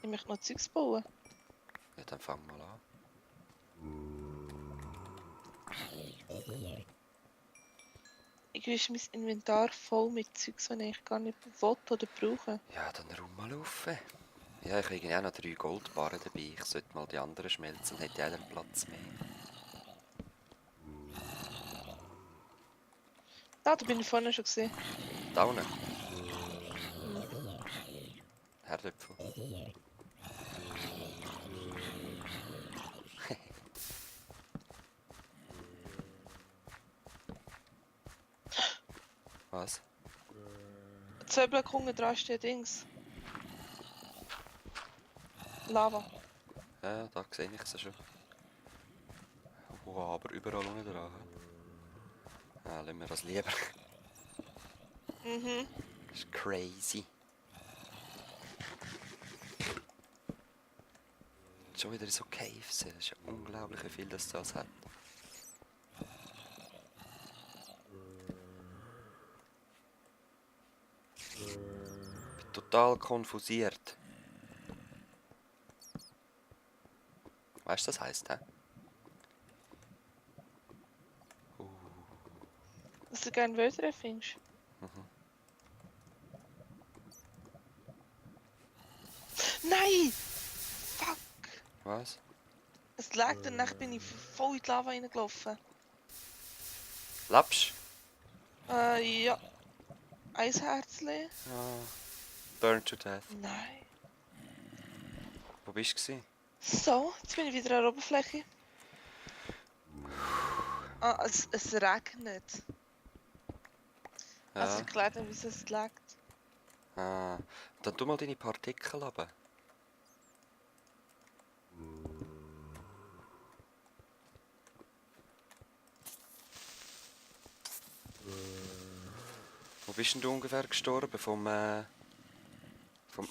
Ich möchte noch Zeugs bauen. Ja, dann fang mal an. Ich ist mein Inventar voll mit Zeugs, die ich gar nicht will oder brauche. Ja, dann rum mal rauf. Ja, ich habe auch noch 3 Goldbarren dabei. Ich sollte mal die anderen schmelzen, dann hätte jeder Platz mehr. Da bin ich vorne schon gesehen. Da unten. Herdöpfel. Was? 2 Blöcke unten dran steht Dings. Lava. Ja, da sehe ich sie schon. Oh, aber überall unten dran. Ja, lassen wir das lieber. Mhm. Das ist crazy. Schon wieder so Caves. Das ist ja unglaublich, wie viel das hat. Ich bin total konfusiert. Weißt du, was das heisst, hä? Dass du gerne Wörter findest. Nein! Fuck! Was? Es lag danach bin ich voll in die Lava reingelaufen. Lapsch? Ja. Eisherzli? Ah, burned to death. Nein. Wo bist du? So, jetzt bin ich wieder an der Oberfläche. Ah, es regnet. Also Ja. ich erkläre dir, wieso es lag. Ah, dann tu mal deine Partikel runter. Wo bist denn du ungefähr gestorben? Vom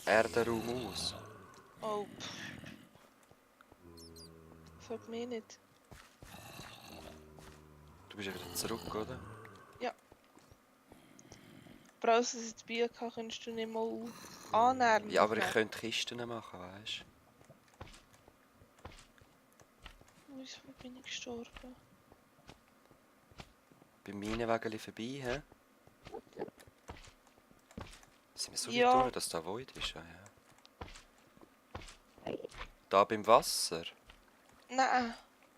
Erdenraum aus? Oh, frag mich nicht. Du bist ja wieder zurück, oder? Ja. Brauchst du es jetzt dabei gehabt, kannst du nicht mal annähern. Ja, aber ich könnte Kisten machen, weißt du? Wo bin ich gestorben? Beim Minenwägeli vorbei, hä? Sind wir so Ja. weit unten, dass da Void ist? Ah, ja. Da beim Wasser? Nein,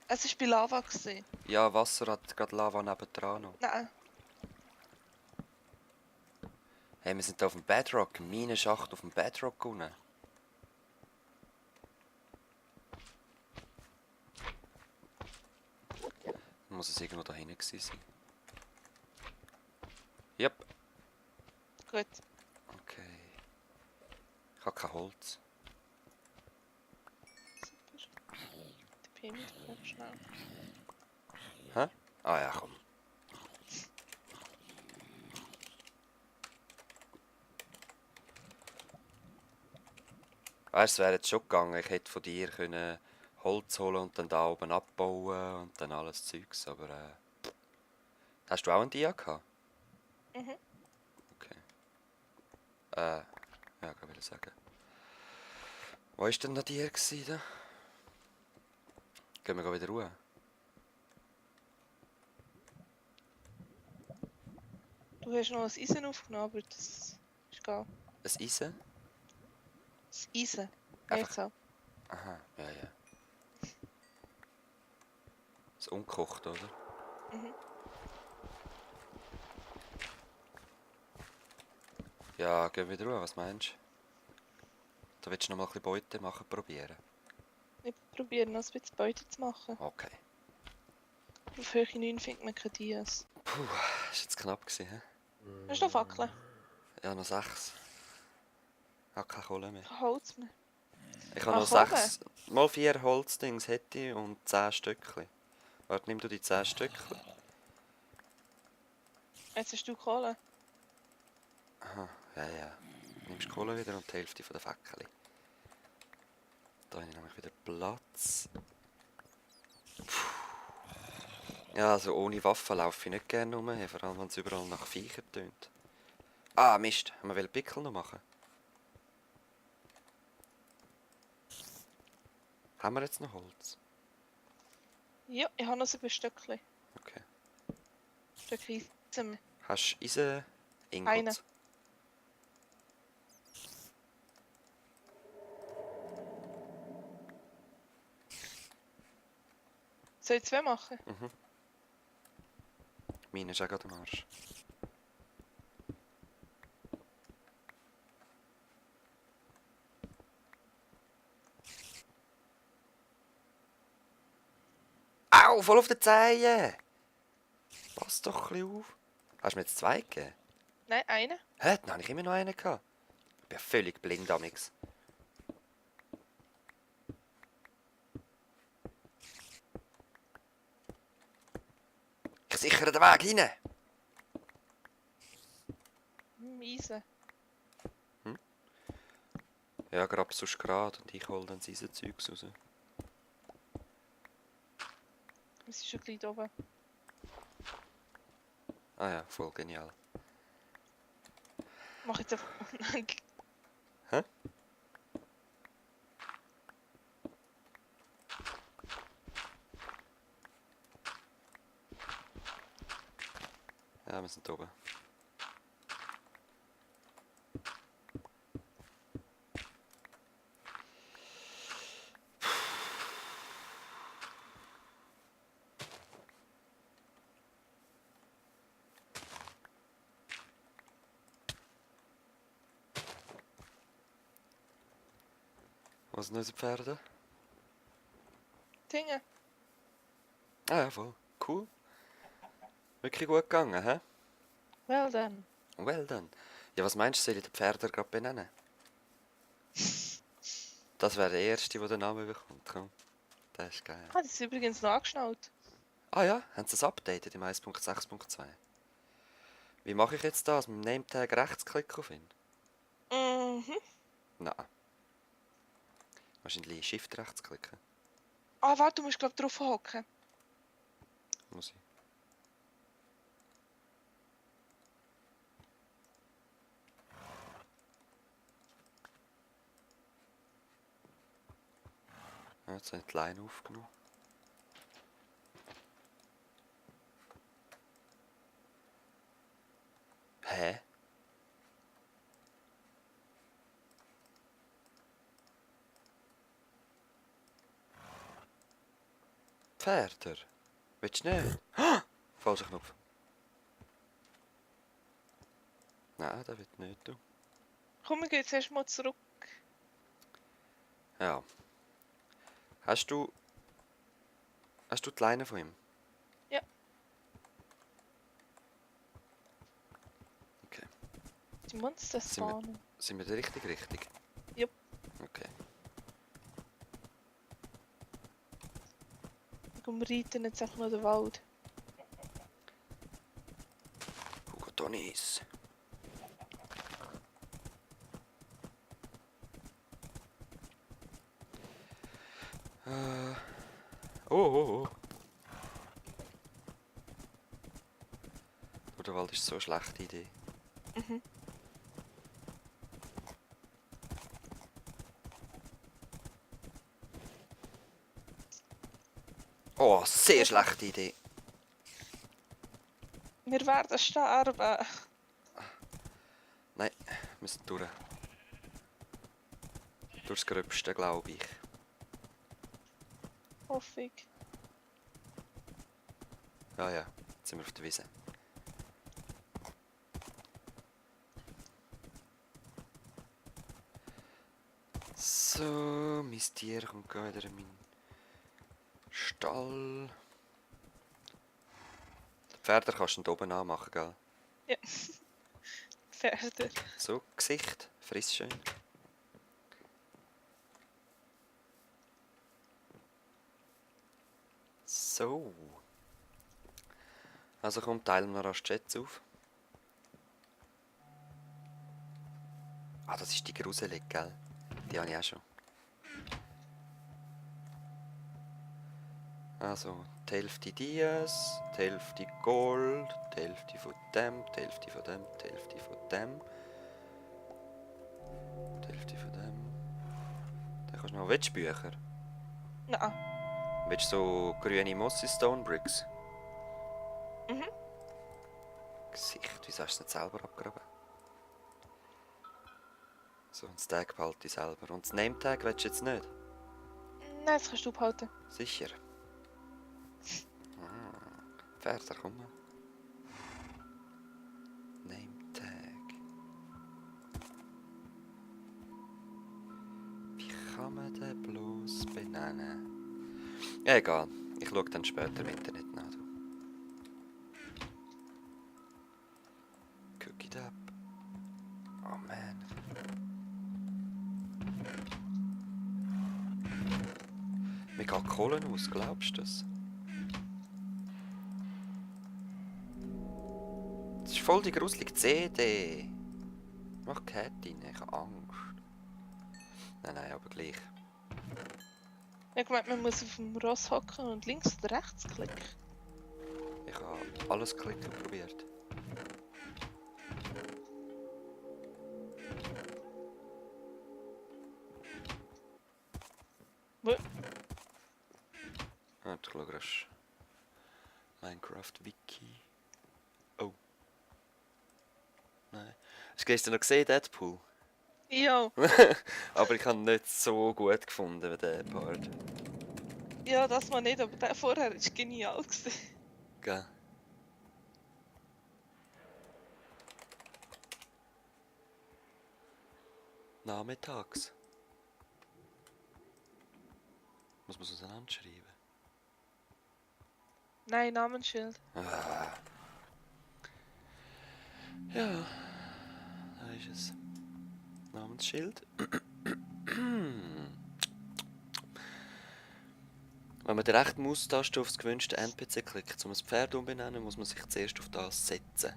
es war bei Lava gewesen. Ja, Wasser hat gerade Lava nebendran noch. Nein. Hey, wir sind da auf dem Bedrock, im Minenschacht auf dem Bedrock unten. Muss es irgendwo da hinten gewesen sein. Yep. Gut. Okay. Ich habe kein Holz. Super. Der Pimmel kommt schnell. Hä? Ah ja, komm. Weißt du, es wäre jetzt schon gegangen. Ich hätte von dir können Holz holen und dann da oben abbauen und dann alles Zeugs, aber hast du auch einen Dia gehabt? Mhm. Okay. Ja, ich will sagen. Wo war denn noch Dia da? Gehen wir wieder ruhen? Du hast noch ein Eisen aufgenommen, aber das ist egal. Ein Eisen? Das Eisen. Einfach. Mehrzahl. Aha, ja, ja. Das ungekocht, oder? Mhm. Ja, gehen wir wieder ruhen, was meinst du? Da willst du noch mal ein bisschen Beute machen, probieren? Ich probiere noch ein bisschen Beute zu machen. Okay. Auf Höhe 9 findet man keine Dias. Puh, ist jetzt knapp gewesen, hä? Hast du noch Fackeln? Ja, noch 6. Ich habe keine Kohle mehr. Kein Holz mehr. Ich habe noch Kohle? 6, mal 4 Holzdings hätte ich und 10 Stückchen. Warte, nimm du die 10 Stückchen. Jetzt hast du Kohle. Aha, ja, ja. Nimmst die Kohle wieder und die Hälfte von der Fackel. Da habe ich nämlich wieder Platz. Puh. Ja, also ohne Waffe laufe ich nicht gerne rum, vor allem wenn es überall nach Viechern tönt. Ah, Mist, haben wir Pickel noch machen? Haben wir jetzt noch Holz? Ja, ich habe noch 7 Stückchen. Okay. Stückchen Eisen. Hast du Eisen? Eine. Ingots? Soll ich 2 machen? Meine ist auch gerade am Arsch. Au, voll auf den Zehen! Pass doch ein bisschen auf. Hast du mir jetzt 2 gegeben? Nein, eine. Hä, dann habe ich immer noch einen gehabt. Ich bin ja völlig blind amix. Ich sichere den Weg rein! Eisen. Ja, grab sonst gerade und ich hole dann diese Zeugs raus. Es ist schon gleich da oben. Ah ja, voll genial. Mach jetzt einfach. Hä? Ja, wir sind oben. Was sind unsere Pferde? Dinge. Ah ja, voll. Cool. Wirklich gut gegangen, hä? Well then. Well done. Ja, was meinst du, soll ich den Pferde gerade benennen? Das wäre der Erste, der den Namen bekommt. Komm. Das ist geil. Ah, das ist übrigens noch angeschnallt. Ah ja, haben sie es updated im 1.6.2? Wie mache ich jetzt das? Mit dem Nametag rechtsklick auf ihn? Mhm. Nein. Wahrscheinlich Shift rechtsklicken. Ah, warte, du musst glaub drauf hocken. Muss ich. Ja, jetzt habe ich die Line aufgenommen. Hä? Pferder? Willst du nicht? Falscher Knopf. Nein, der wird nicht, du. Komm, wir gehen jetzt erstmal zurück. Ja. Hast du die Leine von ihm? Ja. Okay. Die Monster Sind wir- spawnen. Sind wir da richtig? Jupp. Okay. Wir reiten jetzt einfach noch den Wald. Hugo Tonis. Oh. Der Wald ist so eine schlechte Idee. Mhm. Oh, sehr schlechte Idee. Wir werden sterben. Nein, wir müssen durch. Durchs Gröbste, glaube ich. Hoffe ich. Ja, jetzt sind wir auf der Wiese. So, mein Tier kommt gerade wieder in meinen Stall. Die Pferde kannst du da oben anmachen, gell? Ja. Pferde. So, Gesicht, friss schön. So. Also komm, teilen wir noch Chats auf. Ah, das ist die gruselig, gell? Die habe ich auch schon. Also, die Hälfte Dias, die Hälfte Gold, die Hälfte von dem, die Hälfte von dem, die Hälfte von dem. Die Hälfte von dem. Dann kannst du noch Wettbücher. Willst du so grüne Mossy Stone Bricks? Mhm. Gesicht, wieso hast du es nicht selber abgegraben? So, ein Tag behalte ich selber. Und das Name-Tag willst du jetzt nicht? Nein, das kannst du behalten. Sicher? Pferd, komm mal. Name-Tag. Wie kann man den bloß benennen? Ja, egal. Ich schaue dann später im Internet nach. Du. Cook it up. Oh man. Mir geht Kohlen aus, glaubst du das? Das ist voll die gruselige CD. Mach Cat rein, ich habe Angst. Nein, aber gleich. Ich habe gemeint, man muss auf dem Ross hocken und links oder rechts klicken. Ich habe alles klicken probiert. Wo? Ah, ich schaue rasch. Minecraft Wiki. Oh. Nein. Hast du gestern noch gesehen, Deadpool? Ja. Aber ich habe ihn nicht so gut gefunden wie der Part. Ja, das mal nicht, aber der vorher war genial. Gell? Nachmittags. Muss man es auseinanderschreiben? Nein, Namensschild. Ah. Ja, da ist es. Namensschild. Wenn man die rechte Maustaste auf das gewünschte NPC klickt, um ein Pferd umbenennen, muss man sich zuerst auf das setzen.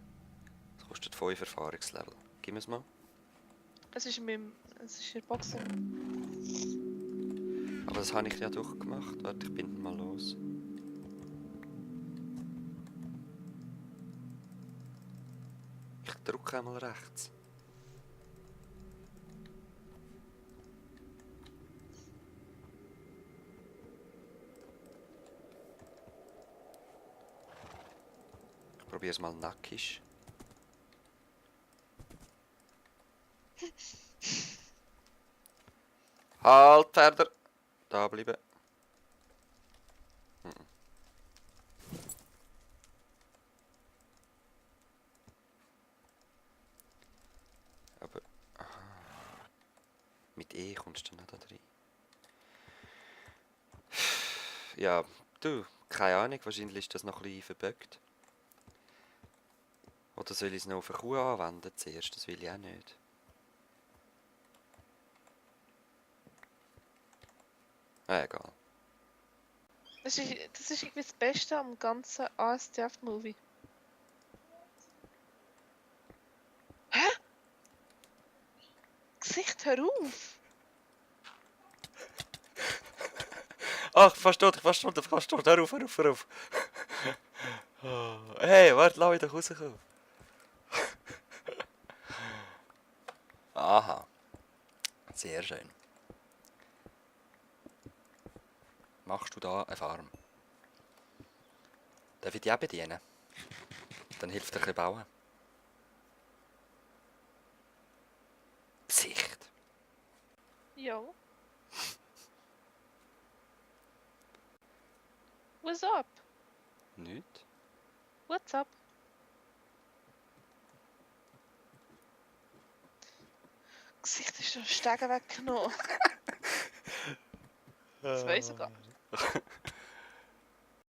Das kostet 5 Erfahrungslevel. Gib mir es mal. Es ist in der Box. Aber das habe ich ja durchgemacht. Warte, ich bin mal los. Ich drücke einmal rechts. Ich probiere es mal nackig. Halt, Pferder! Da bleiben. Aber... Aha. Mit E kommst du dann da rein. Ja, du, keine Ahnung, wahrscheinlich ist das noch ein bisschen verbuggt. Oder soll ich es noch auf eine Kuh anwenden zuerst? Das will ich auch nicht. Egal. Das ist irgendwie das Beste am ganzen ASTF-Movie. Hä? Gesicht, hör auf! Ach, fast tot, hör auf, hör auf. Hey, warte, lass mich doch rauskommen. Aha. Sehr schön. Machst du da eine Farm? Darf ich die auch bedienen? Dann hilft dir ein bisschen bauen. Gesicht. Ja. What's up? Nicht? What's up? Gesicht ist schon Stegen weggenommen. Das weiß ich gar nicht.